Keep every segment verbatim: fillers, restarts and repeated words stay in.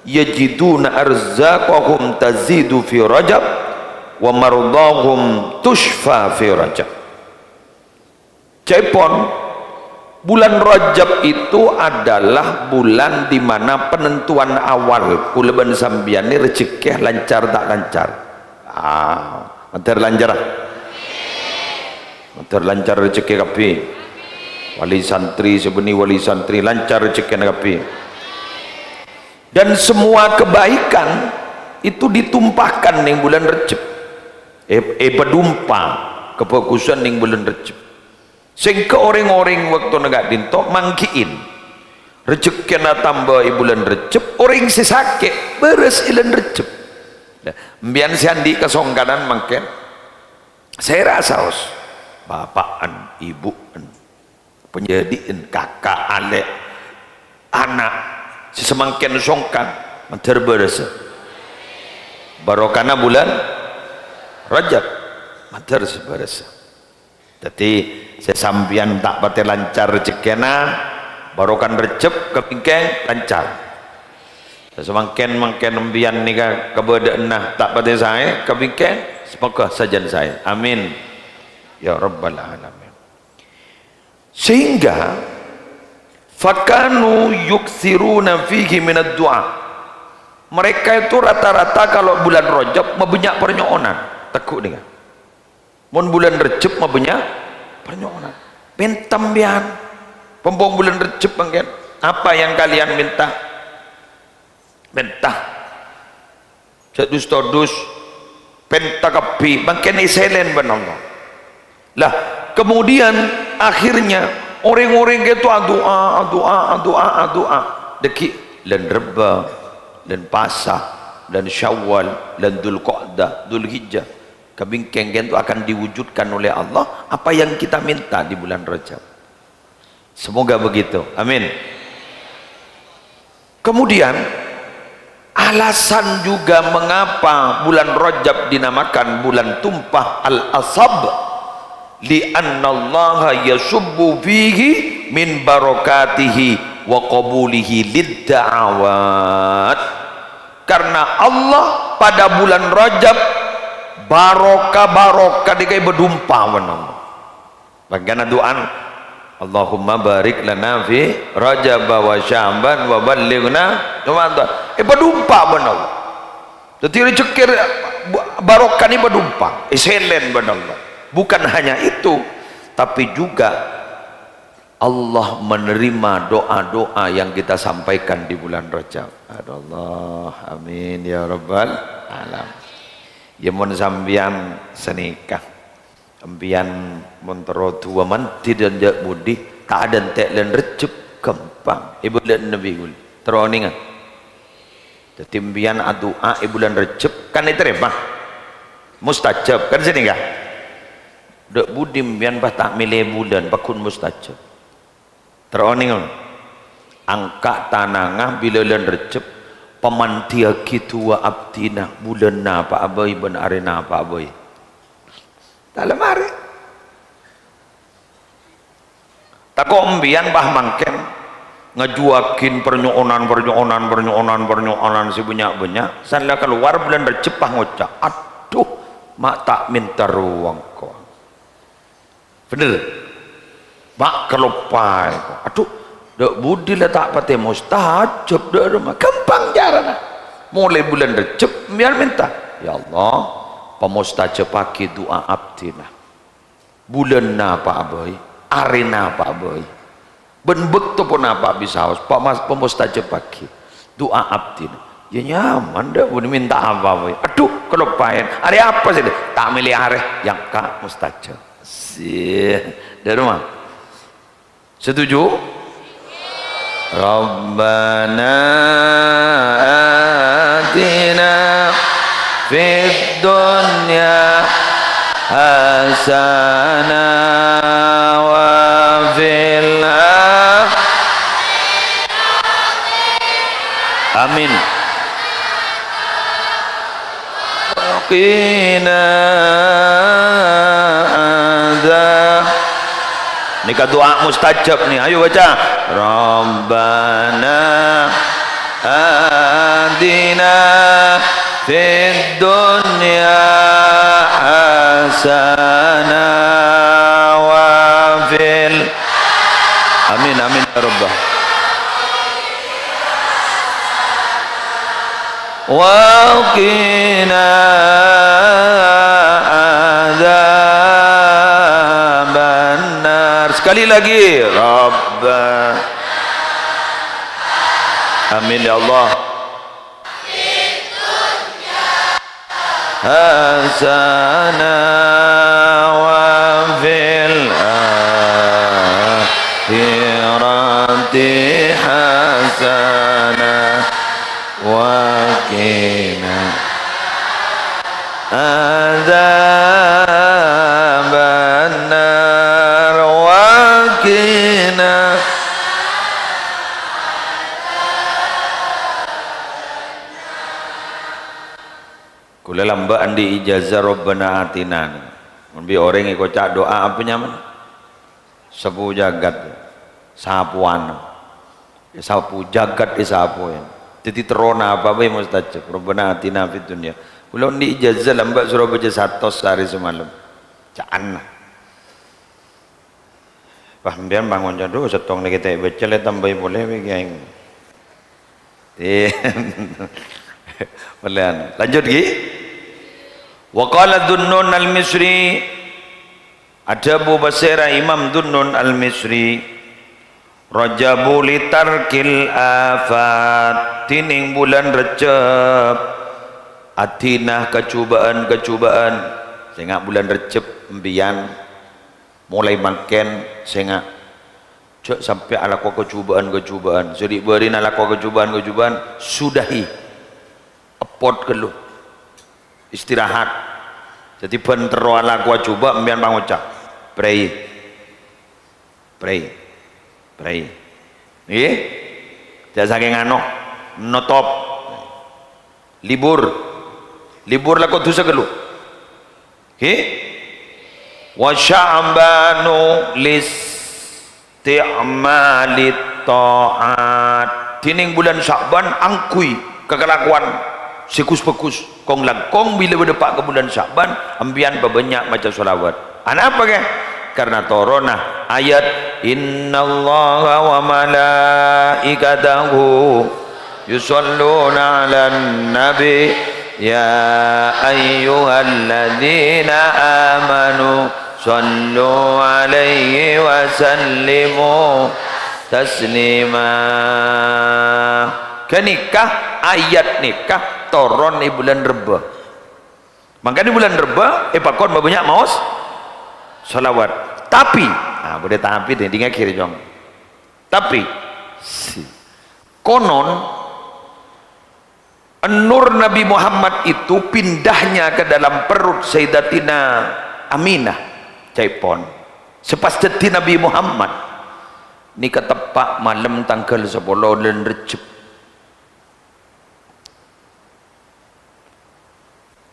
yajiduna arzaqahum tazidu fi Rajab wa mardhahum tusyfa fi Rajab. Ca'èpon, bulan Rajab itu adalah bulan di mana penentuan awal kaulâ bân sampèyan nè rejekkè lancar ta' lancar. Ah, mandhâr lancar, ah. Mandhâr lancar rejekkè kabbhi. Wali santri, sè bânnè wali santri, lancar rejekkèna kabbhi. Dan semua kebaikan itu ditumpahkan neng bulan Rejjeb. Eh, eh, padumpa kabhâghusân neng bulan Rejjeb. Sehingga orèng-orèng bâktona ka'dinto manggi'in. Rejekkèna tamba è bulan Rejjeb, orèng sè sakè' bârâs è bulan Rejjeb. Nah, empèyan sè andi' kasongkanan mangkèn. Sèra saos, bapa'en, ibu'en, panjhâdi'en, kaka', alè', ana', sè samangkèn songkan, mandhâr bârâssa. Barokana bulan Rajab, mandhâr sè bârâssa. Dhâddhi, sè sampèyan ta' patè lancar rejekkèna, barokan Rejjeb, kabingkèng lancar. Sè samangkèn, mangkèn empèyan nèka kabâdâ'ânna ta' patè saè, kabingkèng, semoga sajân saè. Amin. Ya Rabbal Alamin. Sehingga, fakanu yuktsiruna fihi minad du'a. Mereka itu rata-rata kalau bulan Rajab mabânnya' parnyo'onan. Tegghu' nèka. Mon bulan Rejjeb mabânnya' parnyo'onan. Mènta empèyan. Pompong bulan Rejjeb mangkèn. Apa yang kalian minta? Mènta. Jhâ' dus-todus. Pènta kabbhi. Mangkèn èsèlèn bân Allah. Lah, kemudian akhirnya orèng-orèng kèto adu'a, adu'a, adu'a, adu'a. Dhâggi' lân Rebbâ, lân Pasa, lân Syawal, lân Dzulqa'dah, Dzulhijjah. Kabingkèng kèto akan diwujudkan oleh Allah apa yang kita minta di bulan Rajab. Semoga begitu. Amin. Kemudian, alasan juga mengapa bulan Rajab dinamakan bulan tumpah al-asab, li'annallaha yasubbu fihi min barakatihi wa qabulihi lid-da'awat. Karena Allah pada bulan Rajab, barokah-barokah nèka èpadumpa bân Allah. Mangkana du'an, "Allahumma barik lana fi Rajab wa Sya'ban wa ballighna Ramadan." Èpadumpa bân Allah. Dhâddhi, rejekkè, barokana èpadumpa, èsèlèn bân Allah. Bukan hanya itu, tapi juga Allah menerima doa-doa yang kita sampaikan di bulan Rajab. Aduh Allah, amin ya rabbal alamin. Ya, mon sampèyan sanèka, sampèyan mon terro du'a mandhi dân jhâ' budi, ta' adântè' lân Rejjeb, ghâmpang. Èbâlâ'âna bi' ghulâ. Terro onènga. Dhâddhi, sampèyan adu'a è bulân Rejjeb, kan ètarèma. Mustajab, kan sanèka? Dâ' budi sampèyan pas ta' mèlè bulân, pagghun mustajab. Terro onènga, angka' tanangnga bilâ lân Rejjeb, pamandhiyaghi du'a abdhina, bulân napa'a bhâi bân arè napa'a bhâi. Dâlem arè. Tako' sampèyan pas mangkèn ngajuwâghin parnyo'onan, parnyo'onan, parnyo'onan, parnyo'onan sè bânnya'-bânnya', san la kalowar bulân Rejjeb pas ngoca', "Adhu, ma' ta' mènta rowa engko'." Bhender? Ma' kaloppaè, ko'. Adhu, dâ' budi la ta' patè mustajab, dâ' remma. Ghâmpang carana. Molaè bulân Rejjeb, sampèyan mènta, "Ya Allah, pamustajabbhâghi du'a abdhina. Bulân napa'a bhâi, arè napa'a bhâi, bân bâkto ponapa bisaos, pamas-, pamustajabbhâghi du'a abdhina." Ya nyaman, dâ' budi mènta apa bhâi. Adhu, kaloppaèn. Arè apa sè ta' mèlè arè, ya engka' mustajab. Sih, dâ' remma. Setuju? Rabbana atina fid dunya hasanah wa fil a-, amin. Qina adza-, nèka du'a mustajab nè. Ayo baca. Rabbana. آتنا في الدنيا حسنة وفي ال-، amin, amin, ya Rabbah. وقنا عذاب النار. Sekali lagi, Rabbah. Amin, ya Allah. حسنة وفي الآخرة حسنة وقنا عذاب النار وقنا. Kaulâ lambâ' andi' ijazah Rabbana atina. Mon bi' orèng èkoca' du'a apa nyamana? Sapo jagat, sapowan. Èsapo jagat, èsapo, ya. Dhâddhi terrona apa bhâi mustajab. Rabbana atina fid dunya. Kaulâ andi' ijazah lambâ' soro bâca satos saarè samalem. Ca'anna. Wah, sampèyan bangun jâ, "Dhu, sèttong nèkè ta' èbâca, la tambâi polè, Kèyaè." Di-, polèyan. Lanjut, ghi. Wa qala Dzunnun Al-Misri, adhâbu pasèra Imam Dzunnun Al-Misri, "Rajabu li tarkil afat, dhinèng bulân Rejjeb, adhinah kajhubâ'ân-kajhubâ'ân." Sènga' bulân Rejjeb, empèyan Molaè mangkèn, sènga', jhâ' sampè' alako kajhubâ'ân-kajhubâ'ân. Sè dhi'-bâri'na alako kajhubâ'ân-kajhubâ'ân, sudahi. Èpot ghâllu. Istirahat. Dhâddhi bân terro alako ajhubâ', empèyan pangoca', "Prèi. Prèi. Prèi." Ngghi? Jhâ' sakèng ano, notop. Libur. Libur la kodhu saghâllu. Ghi? "Wa Sya'banu listi'malit tha'at." Dhinèng bulân Sya'ban angghuy kakalakowan sè ghus-bhâghus. Kong-langkong bilâ bâdâ pa' ka bulân Sya'ban, empèyan pabânnya' maca shalawat. Anapa, ghi? Karna toronna ayat, "Innallaha wa malaikatahu yusalluna 'alan nabi, ya ayyuhalladzina amanu sallu 'alaihi wa sallimu taslima." Ghânèka, ayat nèka toron è bulân Rebbâ. Mangkana bulân Rebbâ èpakon bânnya' maos shalawat. Tapè, ah, bâdâ tapè, dingngaghi rè, Cong. Tapè, si-, konon, nur Nabi Muhammad itu pindahnya ke dalam perut Sayyidatina Aminah, ca'èpon. Sè pas dhâddhi Nabi Muhammad nèka teppa' malem tangghâl sapolo bulân Rejjeb.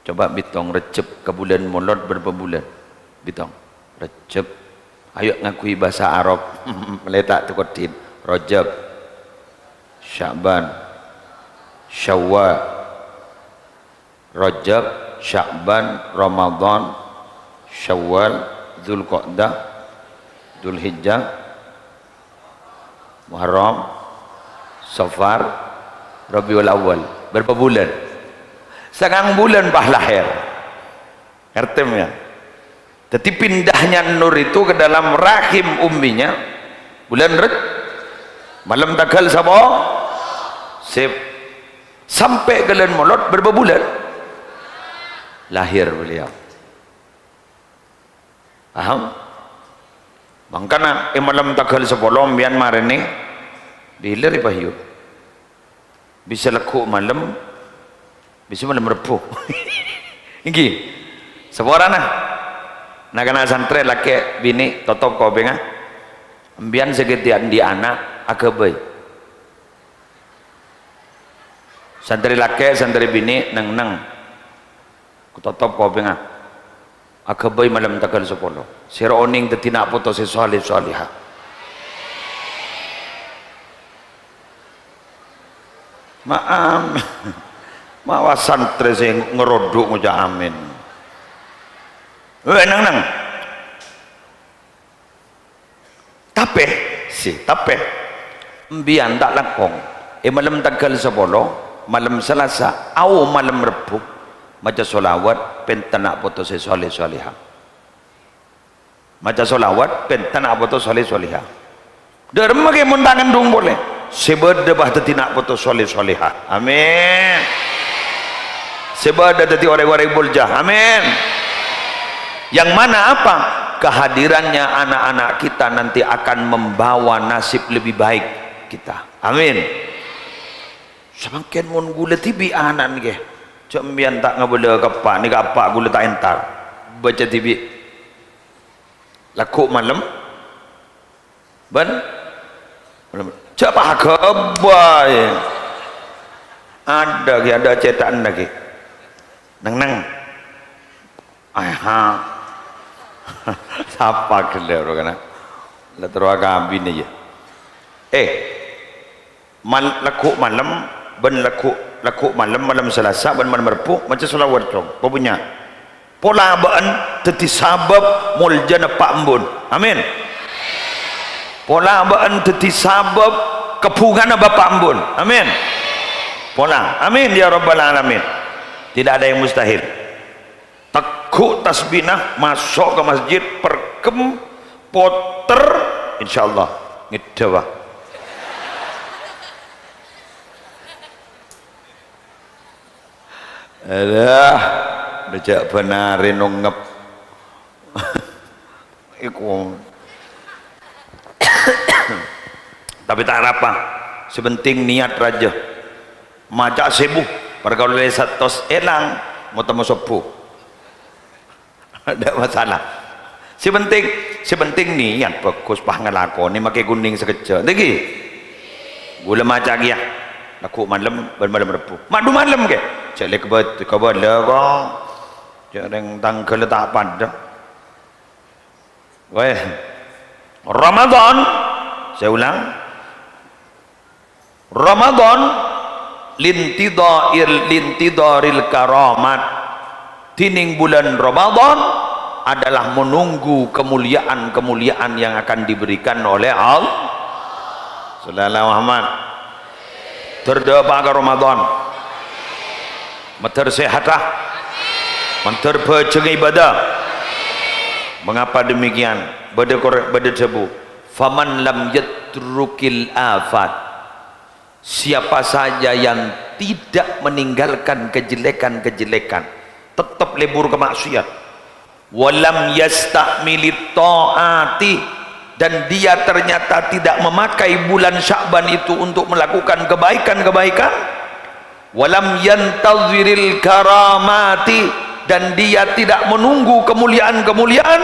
Coba bitong, Rejjeb ka bulân Molod bârâmpa bulân? Bitong. Rejjeb. Ayo ngaghuy bhâsa Arab. Mèlè ta' tokot din. Rajab. Sya'ban. Syawal. Rajab, Sya'ban, Ramadan, Syawal, Dzulqa'dah, Dzulhijjah, Muharram, Safar, Rabiul Awal. Bârâmpa bulân? Sangang bulân pas lahèr. Ngartè, ya? Jadi pindahnya nur itu ke dalam rahim umminya bulân Rej-, malem tangghâl sapo-, sip. Sampè' ka bulân Molod bârâmpa bulân? Lahèr beliau. Paham? Mangkana è malem tangghâl sapolo empèyan marèna, bilâ rè, Pak Yu? Bisa lagghu' malem, bisa malem Rebbhu. Èngghi. Saporana. Na'-kana' santrè lakè' binè' totop kopèngnga. Empèyan sè ghi' ta' andi' ana', aghâbây. Santrè lakè', santrè binè', neng-enneng. Totop kopèngnga. Aghâbây malem tangghâl sapolo. Sèra onèng dhâddhi na' poto sè salèh-salèha. Ma'am. Mawa santrè sè ngerodhu' ngoca' amin. Wè, neng-neng. Tapè, sè, tapè, embiyan ta' langkong è malem tangghâl sapolo, malem Salasa, ao malem Rebbhu, maca sholawat pènta na' poto sè sholè-sholèha. Maca sholawat pènta na' poto sholè-sholèha. Dhâremma kè mon ta' ngandhung polè. Sè bâdâ bâ dhâddhi na' poto sholè-sholèha. Amin. Sè bâdâ dhâddhi orèng-orèng bolja. Amin. Yang mana apa? Kehadirannya anak-anak kita nanti akan membawa nasib lebih baik kita. Amin. Samangkèn mon ghulâ dhibi' ana'na kè. Jhâ' embiyan ta' ngabâlâ ka eppa', nèka eppa' ghulâ ta' entar. Baca dhibi'. Lagghu' malem. Bân? Jhâ' paghâbây. Adâ' ghi, adâ' cètha'na ghi. Neng-neng. Aha. Sapa ghellâ' rowa kana? La terro akabinè, yâ. Eh. Mal-, lagghu' malem, bân lagghu', lagghu' malem, malem Salasa, bân malem Rebbhu, maca sholawat, dong. Apa bânnya'? Pola bâ'ân dhâddhi sabâb moljâna eppa' embu'en. Amin. Pola bâ'ân dhâddhi sabâb kabhungana bapa' embu'en. Amin. Pola. Amin, ya rabbal alamin. Tidak ada yang mustahil. Tegghu' tasbina, maso' ka masjid, perghem, poter, insyaallah, ngèddhâ, Pak. Alah, bâjâ' bân arè nongngep. Iku. Tapè ta' arapa. Sè penting niat rajâ. Maca' sèbu, parkara lè satos èlang, mo-, temmo sobbhu. Ndak masalah. Sè penting, sè penting niat bhâghus, pas ngalakonè makè ghunèng sakejjhâ'. Ngghi? Ghulâ maca' kèya. Lagghu' malem, bân malem Rebbhu. Ma' du malem kè. Jhâ' lè kebâ-, kebâlâ, kok. Jhâ' rèng tangghâl ta' padâ. Weh, Ramadan, saya ulang, Ramadan lintidharil, lintidharil karamat. Dhinèng bulân Ramadan adalah menunggu kemuliaan-kemuliaan yang akan diberikan oleh Allah. Sallallahu Muhammad. Ter dâpa' ka Ramadan. Mandhâr sèhata. Mandhâr bhâjhengnga ibadah. Mengapa demikian? Bâdâ kor-, bâdâ dhâbu, "Faman lam yatrukil afat." Siapa saja yang tidak meninggalkan kejelekan-kejelekan, tetap lebur ka maksiat. "Walam yasta'milit ta'ati," dan dia ternyata tidak memakai bulan Sya'ban itu untuk melakukan kebaikan-kebaikan. "Walam yantaziril karamati," dan dia tidak menunggu kemuliaan-kemuliaan.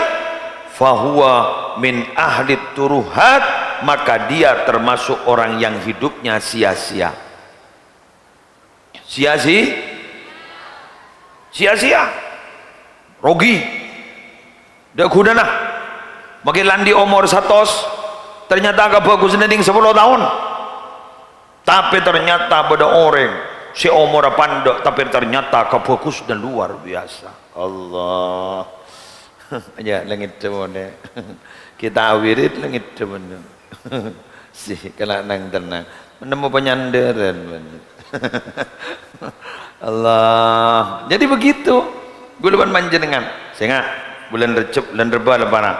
"Fahuwa min ahlit turuhat," maka dia termasuk orang yang hidupnya sia-sia. Sia-si-, sia-sia. Rogi. Dâ' ghunana. Makè la andi' omor satos, ternyata kabhâghusânna nèng sapolo taon. Tapè ternyata bâdâ orèng sè omorra pandâ', tapè ternyata kabhâghusânna luar biasa. Allah. Yâ, la ngèddhâ monè. Kita wirid la ngèddhâ monè. Sè kala nang-tennang. Nemmo panyandhârân, bhender. Allah. Jadi begitu. Ghulâ bân panjhennengngan. Sènga', bulân Rejjeb, bulân Rebbâ la para'.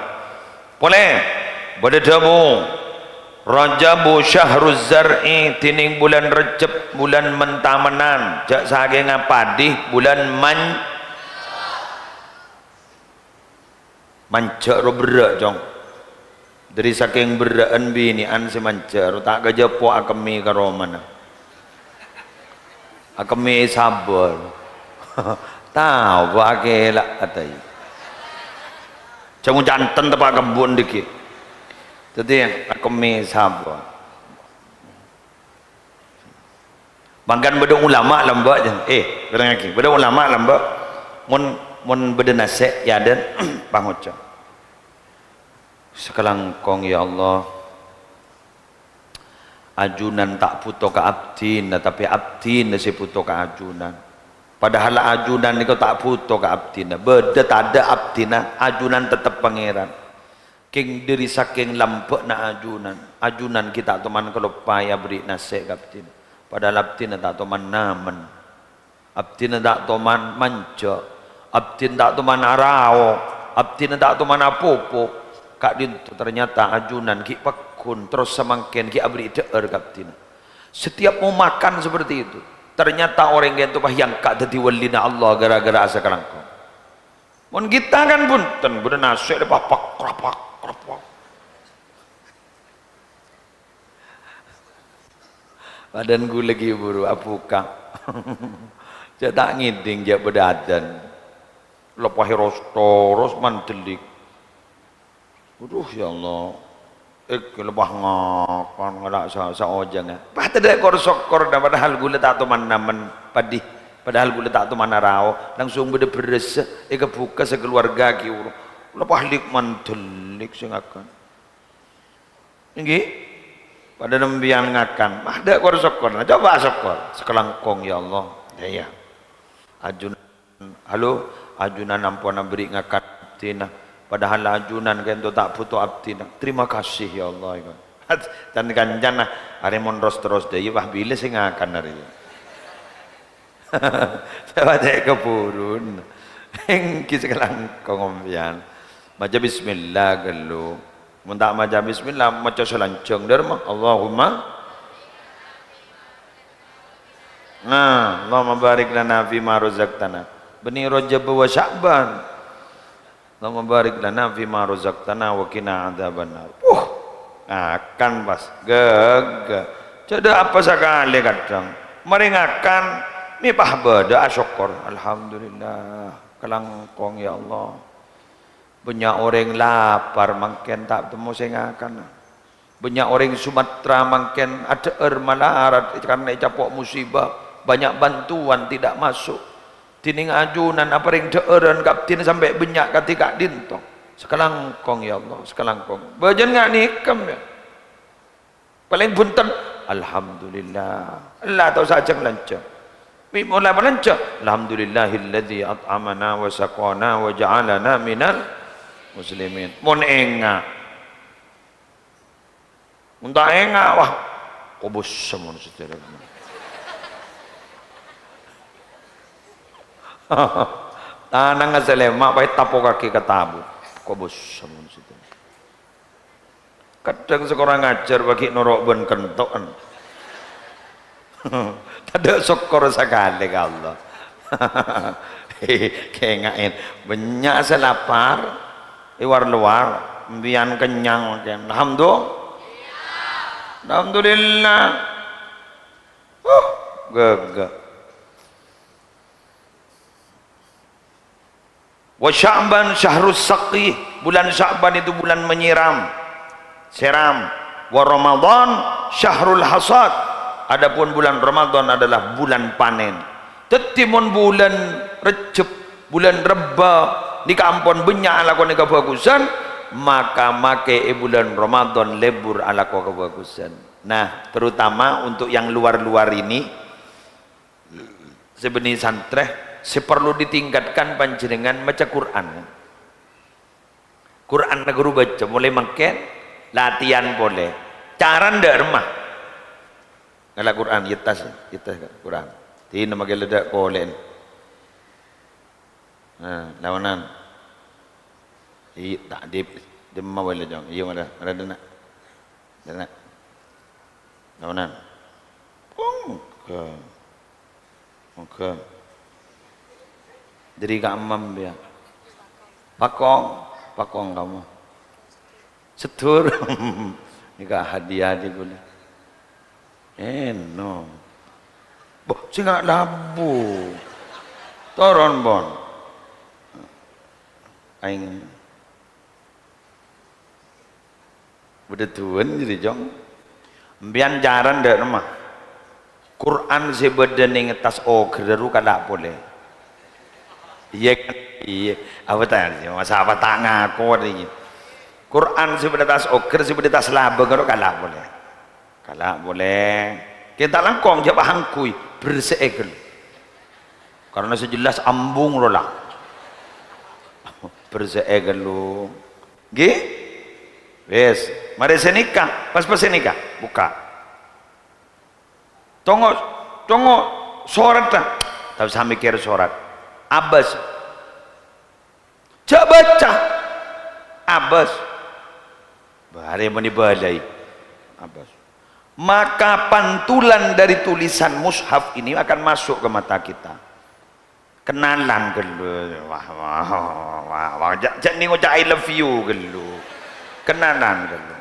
Polè, bâdâ dhâbu, "Rajabu syahruz zar'i," dhinèng bulân Rejjeb, bulân men-tamenan. Jhâ' sakènga padhi, bulân man-, Manjhâ' ro berrâ', Cong. Dhâri sakèng berrâ'ân binè'an sè manjhâ' ro, ta' kajhâpo akemmè ka romana. Akemmè sabâ. Tao, akèla' atai. Jhâ' mo janten teppa' kebun dhiggi'. Dhâddhi, akemmè sabâ. Mangkana bâdâ ulama lambâ', jân. Eh, kennengngaghi. Bâdâ ulama lambâ', mon, mon bâdâ nasè', yâ, dân, pangoca'. Sakalangkong, ya Allah. Ajunan ta' bhuto ka abdhina, tapè abdhina sè bhuto ka ajunan. Padahal ajunan nèko ta' bhuto ka abdhina. Bâdâ tadâ' abdhina, ajunan tettep Pangèran. Kèng dhâri sakèng lambâ'na ajunan, ajunan ghi' ta' toman kaloppaè aberri' nasè' ka abdhina. Padahal abdhina ta' toman namen. Abdhina ta' toman manja, abdhina ta' toman arao, abdhina ta' toman apopo. Ka'dinto ternyata ajunan ghi' pagghun, terros samangkèn ghi' aberri' dhâ'âr ka abdhina. Setiap mau makan seperti itu, ternyata orèng ka'dinto pas èangka' dhâddhi walina Allah gara-gara asakalangkong. Mon kita kan bhunten, bâdâ nasè' dâ' papak, krapak, krapak. Padahal ghulâ ghi' buru abhuka. Jhâ' ta' ngèdhing jhâ' bâdâ adan. Leppahè ros-toros mandhellik. Aduh, ya Allah. Èkè leppah ngakan, ngala' sa-, saojhângnga. Pas tadâ' kor-sokkor, padahal ghulâ ta' toman namen padhi. Padahal ghulâ ta' toman arao. Langsung bâdâ bherrâs, èkabhuka sakaluwarga ghi' buru. Leppah lik mandhellik sè ngakan. Ènggi? Padâ sampèyan ngakan. Padâ kor-sokkor. Nah, coba sokkor. Sakalangkong, ya Allah. Ya, ya. Ajunan, halo, ajunan ampon aberri' ngakan abdhina. Padahal ajunan ka'dinto ta' bhuto abdhina. Terima kasih, ya Allah. Can-kancan, nah, arè mon ros-terros dhâ' iyâ, wah, bilâ sè ngakan arè. Sè bâdâ è kabhurun. Ènggi sakalangkong sampèyan. Maca bismillah ghâllu. Mon ta' maca bismillah, maca sè lanjhâng, dhârma. Allahumma. Nah, Allahumma barik lana fima razaqtana. Bânnè Rajab wa Sya'ban. Allahumma barik lana fima razaqtana wa qina adzabannar. Wuh, ngakan pas. Ghâghâ. Cè' dâ' apa sakalè kadhâng. Marè ngakan, mè' pas bâdâ asokkor. Alhamdulillah. Kalangkong, ya Allah. Bânnya' orèng lapar mangkèn ta' temmo sè ngakana. Bânnya' orèng Sumatera mangkèn adhâ'âr malarat karna ècapo' musibah. Banyak bantuan tidak masuk. Dhinèng ajunan aparèng dhâ'ârân ka abdhina sampè' bânnya' kadhi ka'dinto. Sakalangkong, ya Allah, sakalangkong. Bâjân nga' nèkam, ya. Palèng bhunten, alhamdulillah. Ella tao sajâng lanjhâng. Mè' mola lanjhâng, alhamdulillahilladzi at'amana wa saqana wa ja'alana minal muslimin. Mon enga'. Mon ta' enga', wah, kobus mon sadhâjâna. Tanangnga sè lèma' pas ètapokaghi ka tabu. Kobus mon sadhâjâna. Kadhâng sè korang ajhâr bâgi noro' bân kento'en. Tadâ' sokkor sakalè ka Allah. Kènga'è, bânnya' sè lapar, è war-lowar, sampèyan kennyang mangkèn. Alhamdu-, Alhamdulillah. Huh, ghâghâ. Wa Sya'ban syahrus saqi, bulan Sya'ban itu bulan menyiram, seram. Wa Ramadan syahrul hasad, adapun bulan Ramadan adalah bulan panen. Dhâddhi, mon bulan Rejjeb, bulan Rebba, nèka ampon bânnya' alakonè kabhâghusân, maka makè è bulan Ramadan lebur alako kabhâghusân. Nah, terutama untuk yang luar-luar ini, sè bânnè santrè, sè parlo ditingkatkan panjhennengngan maca Qur'an. Qur'an ghuru baca, molaè mangkèn, latihan polè. Carana dâ' remma. Ngala' Qur'an, yettas, yettas Qur'an. Dina makè ledda' polè. Nah, laonan. Iyâ, ta' dip-, dimma wae la, Jong. Iyâ, mara, mara dâna'. Dâna'. Laonan. Ongghâ. Ongghâ. Dhâri ka emmem, yâ. Pakong, pakong kamu. Seddur. Nèka hadiah dhi kaulâ. Èno. Boh, sènga' labu. Toron, pon. Aing. Bâdâ duwân jârèya, Jong. Empèyan carana dâ' remma. Qur'an sè bâdâ neng attas oghâr ru kala' polè. Iyâ, kan? Iyâ. Apa ta', masa apa ta' ngako arèya? Qur'an sè bâdâ attas oghâr, sè bâdâ attas labâng ru kala' polè. Kala' polè. Kèng ta' langkong, jhâ' pahangkuy. Bersè'è ghâllu. Karena sè jelas ambung lo la. Bersè'è ghâllu. Ngghi? Wis. Marè sè nèka. Pas-pas sè nèka. Bukka'. Congo', congo' sorat ta'. Ta' osa mèkkèr sorat. Abâs. Jhâ' baca. Abâs. Bârâ' mènè bâlâi. Abâs. Maka pantulan dari tulisan mushaf ini akan masuk ke mata kita. Kenalan ghâllu. Wah, wah, wah, wah. Jhâ', jhâ' ngoca' "I love you" ghâllu. Kenalan ghâllu.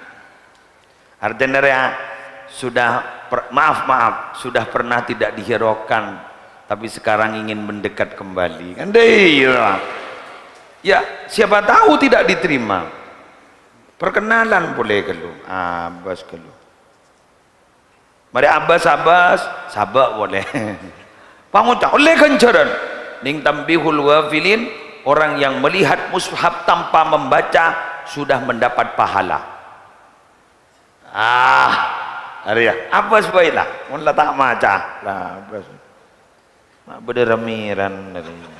Artèna rèya sudah per-, maaf, maaf, sudah pernah tidak dihiraukan, tapi sekarang ingin mendekat kembali. Kan dâ' iyâ. Ya, siapa tahu tidak diterima. Perkenalan polè ghâllu, abâs ghâllu. Marè abâs-abâs, sabâ' polè. Pangoca', ollè ghânjhârân. Nèng Tanbihul Ghafilin, orang yang melihat mushaf tanpa membaca sudah mendapat pahala. Ah, arèya, abâs bhâi la, mon la ta' maca. La, abâs. Ma' bâdâ rèm-mèrèm arèya.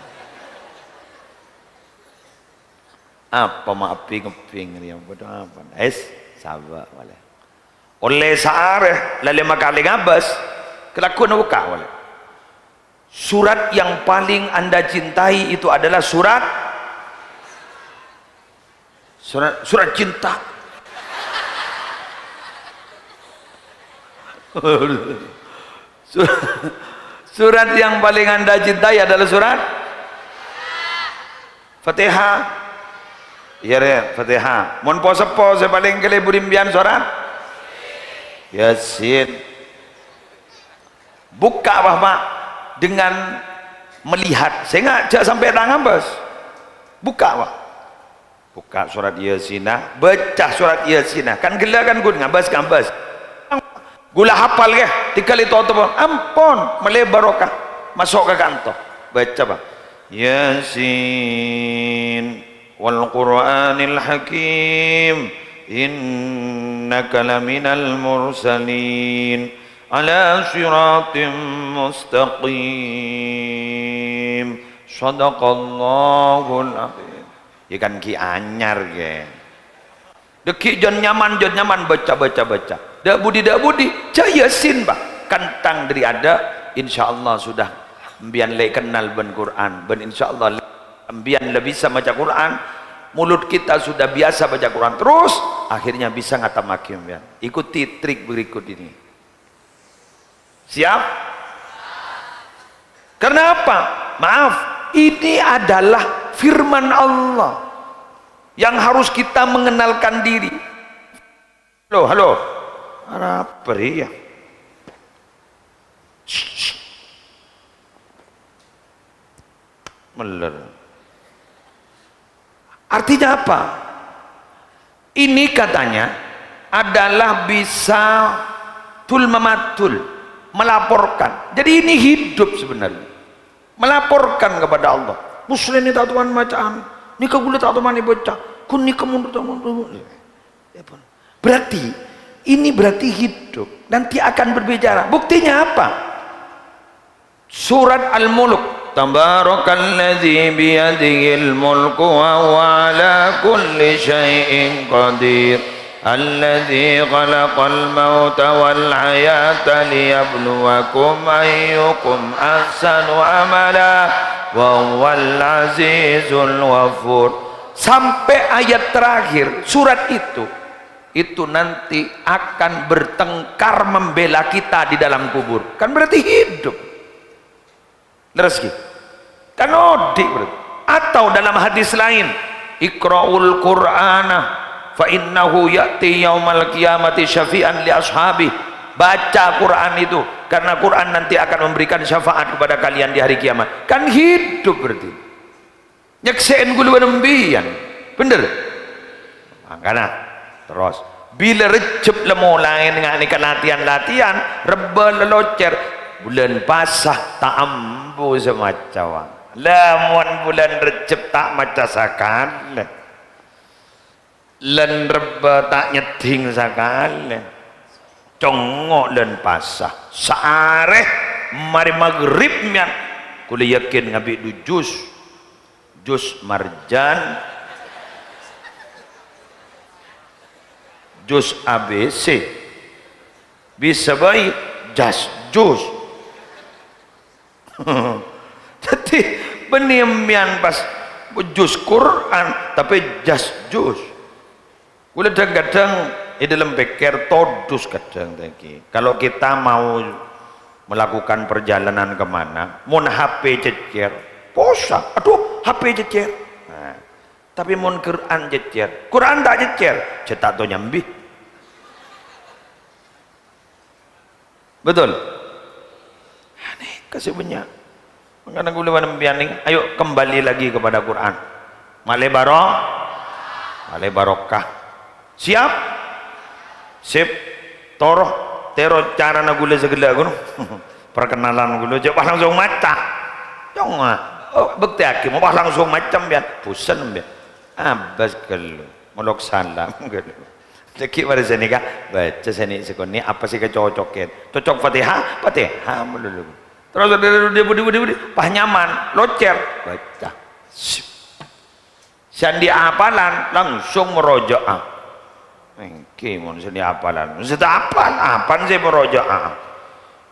Apa ma' ebbhing-ebbhing rèya, bâdâ apa? Es, sabâ' malè. Ollè saarè, la lèma kalè ngabâs, kalagghuwânna bukka' malè. Surat yang paling Anda cintai itu adalah surat, surat, surat cinta. Sur-, surat yang paling Anda cintai adalah surat Fatihah. Iyâ, rè, Fatihah. Mon po-seppo sè palèng kalèbur sampèyan surat Yasin. Bukka', Pak, Pak, dengan melihat. Sènga' jhâ' sampè' ta' ngabâs. Bukka', Pak. Bukka' surat Yasinna, baca surat Yasinna. Kan ghellâ' kan ghun ngabâs-ngabâs. Ghulâ hafal, yâ, tinggal ètotop. Ampon, malè barokah. Maso' ka kanto. Baca, Pak. Yasin. Wal Qur'anil Hakim, innaka laminal mursalin, ala siratim mustaqim. Shadaqallahul adzim. Yâ kan ghi' anyar, ghi. Dâgghi' jhân nyaman, jhân nyaman, baca, baca, baca. Dâ' budi, dâ' budi, jhâ' Yasin, Pak. Kantang dâri adâ', insyaallah sudah sampèyan la kennal bân Qur'an. Bân insyaallah sampèyan la bisa maca Qur'an. Mulut kita sudah biasa baca Qur'an terus, akhirnya bisa ngatammaghi sampèyan. Ikuti trik berikut ini. Siap? Karena apa? Maaf, ini adalah firman Allah yang harus kita mengenalkan diri. Halo, halo. Arapa rèya? Shh, shh. Mellèr. Artinya apa? Ini katanya adalah bisa tul mamatul, melaporkan. Jadi ini hidup sebenarnya. Melaporkan kepada Allah. Muslim ini ta' toman maca'an. Nèka ghulâ ta' toman èbâca. Ghun nèka mundur ta' mundur. Berarti, ini berarti hidup. Nanti akan berbicara. Buktinya apa? Surat Al-Mulk. Tabarakalladzi biyadihil mulku wa huwa ala kulli syai'in qadir. Alladzi khalaqal mauta wal hayata liyabluwakum ayyukum ahsanu amala wa huwal azizul ghafur. Sampai ayat terakhir surat itu, itu nanti akan bertengkar membela kita di dalam kubur. Kan berarti hidup. Leres, ghi? Kan odi' berarti. Atau dalam hadis lain, "Iqra'ul Qur'ana fa innahu ya'ti yaumal qiyamati syafi'an li ashabi." Baca Quran itu, karena Quran nanti akan memberikan syafaat kepada kalian di hari kiamat. Kan hidup berarti. Nyaksè'è ghulâ bân sampèyan. Bhender? Mangkana, terros. Bilâ Rejjeb la molaè nèng-, nèka latihan-latihan, rebbhâ la locèr. Bulân Pasa ta' ambu sè maca, wa. Lamon bulân Rejjeb ta' maca sakalè. Lân rebbhâ ta' nyeddhing sakalè. Congngo' lan pasa. Saarè marè maghrib mèyan, kaulâ yakin ngabi' du jus. Jus Marjan, jus A B C. Bisa bhâi jas jus. Dhâddhi, bânnè mèyan pas jus Qur'an, tapè jas jus. Kaulâ dhâng-kadhâng è dhâlem pèkkèr todus kadhâng ta' ènggi. Kalau kita mau melakukan perjalanan ke mana, mon H P cècèr, posa, "Aduh, H P cècèr." Nah, tapè mon Qur'an cècèr, Qur'an ta' cècèr, jhâ' ta' tao nyambi. Betul? Anèka sè bânnya'. Mangkana kaulâ bân sampèyan nèng, ayo kembali lagi kepada Quran. Malè baro-, malè barokah. Siap? Sip. Toro, tèro carana kaulâ sè ghellâ' kono. Perkenalan kaulâ, jhâ' pas langsung maca. Cong, ah. Oh, bhuktèyaghi, mon pas langsung maca sampèyan. Bosen sampèyan. Abâs ghâllu. Molok salam ghâllu. Dhâggi' marè sanèka, baca sanè' sakonè' apa sè ècocokè. Cocok Fatihah, Fatihah malolo. Terros budi-budi, pas nyaman, locèr, baca. Sip. Sè andi' apalan, langsung maraja'a. Ènggi mon sè andi' apalan. Sè ta' apal, apan sè maraja'a?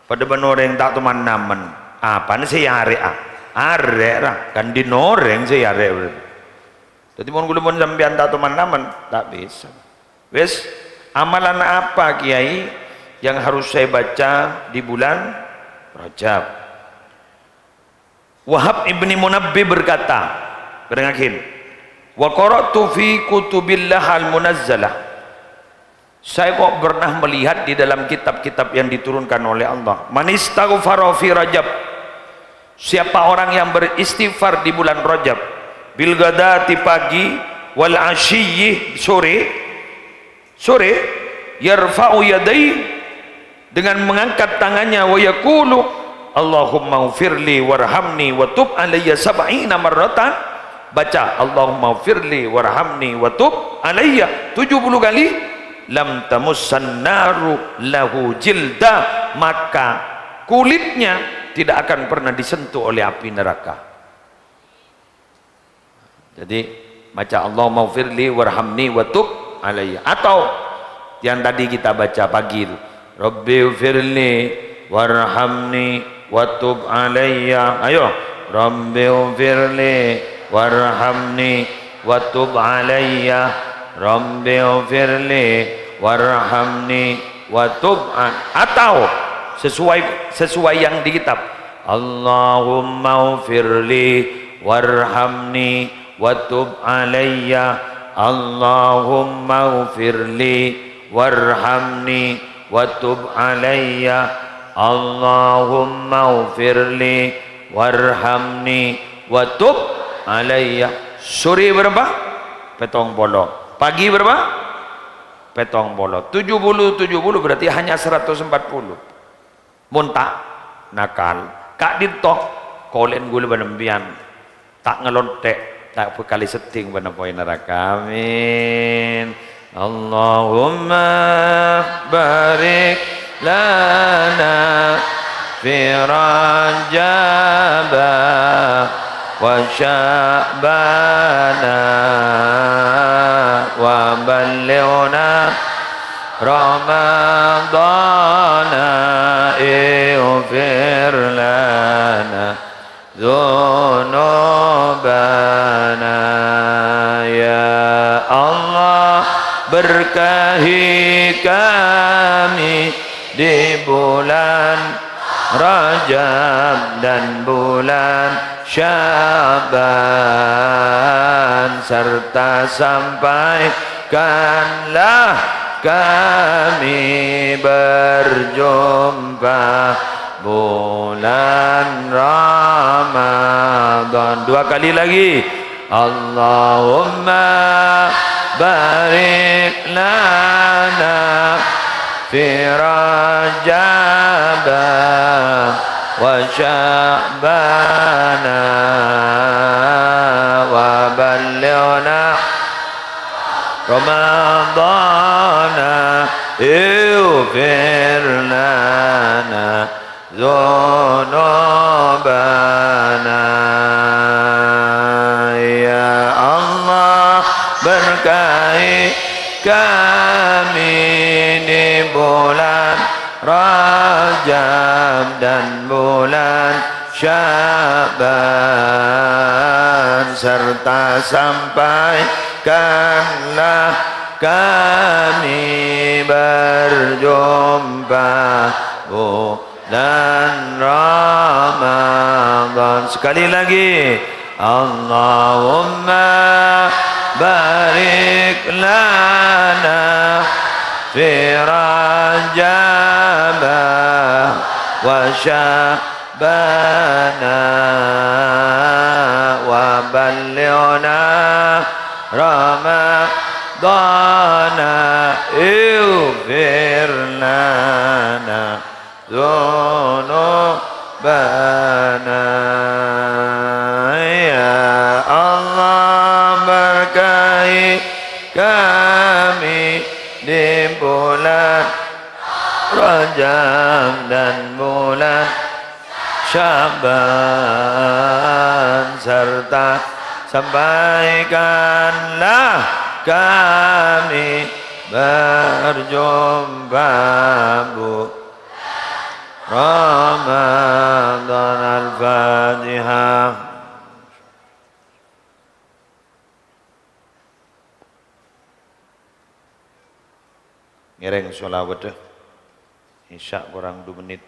Padâ bân orèng ta' toman namen. Apan sè èarè'a? Arè' ra, kan dhin orèng sè èarè'. Dhâddhi, mon kaulâ mon sampèyan ta' toman namen, ta' bisa. Wis, amalan apa, Kiai, yang harus saya baca di bulan Rajab? Wahab ibni Munabbih berkata, berengagin, "Wa qara'tu fi kutubillah al-munazzalah." Saya kok pernah melihat di dalam kitab-kitab yang diturunkan oleh Allah. "Man istaghfara fi Rajab." Siapa orang yang beristighfar di bulan Rajab? "Bil ghadati pagi, wal asyiyi sore." Sore, "yarfa'u yadai", dengan mengangkat tangannya, "wa yaqulu, Allahummaghfirli warhamni wa tub alayya sab'ina marratan." Baca, "Allahummaghfirli warhamni wa tub alayya" tujuh puluh kali. "Lam tamussan naru lahu jilda", maka kulitnya tidak akan pernah disentuh oleh api neraka. Jadi, maca, "Allahummaghfirli warhamni wa tub alayya." Atau yang tadi kita baca pagi itu, "Rabbighfirli warhamni wa tub alayya." Ayo, "Rabbighfirli warhamni wa tub alayya. Rabbighfirli warhamni wa tub a-," atau sesuai, sesuai yang di kitab. "Allahummaghfirli warhamni wa tub alayya. Allahummaghfirli warhamni wa tub alayya. Allahummaghfirli warhamni wa tub alayya." Sore berapa? Pètong polo. Pagi berapa? Pètong polo. Tujuh puluh, tujuh puluh berarti hanya seratus empat puluh. Mon ta' nakal, ka'dinto, kolè'en kaulâ bân sampèyan ta' ngalonthè', ta' bhâkal èsedding bân apoy naraka. Amin. Allahumma barik lana fi Rajaba wa Sya'bana wa ballighna Ramadana, ighfir lana dzunubana. Ya Allah, berkahi kami di bulan Rajab dan bulan Sya'ban, serta sampaikanlah kami berjumpa bulan Ramadan. Dua kali lagi. Allahumma barik lana fi Rajaba wa Sya'bana wa ballighna Ramadana, ighfir لنا ذنوبنا. Ya Allah, berkahi kami di bulan Rajab dan bulan Sya'ban, serta sampaikanlah kami berjumpa bulan Ramadan. Sekali lagi, Allahumma barik lana fi Rajab wa Sya'ban wa ballighna Ramadana, ighfir lana ذنوبنا. Ya Allah, berkahi kami di bulan Rajab dan bulan Sya'ban, serta sampaikanlah kami berjumpa bu Ramadan. Al-Fatihah. Ngèrèng sholawadda. Isya korang du mennit.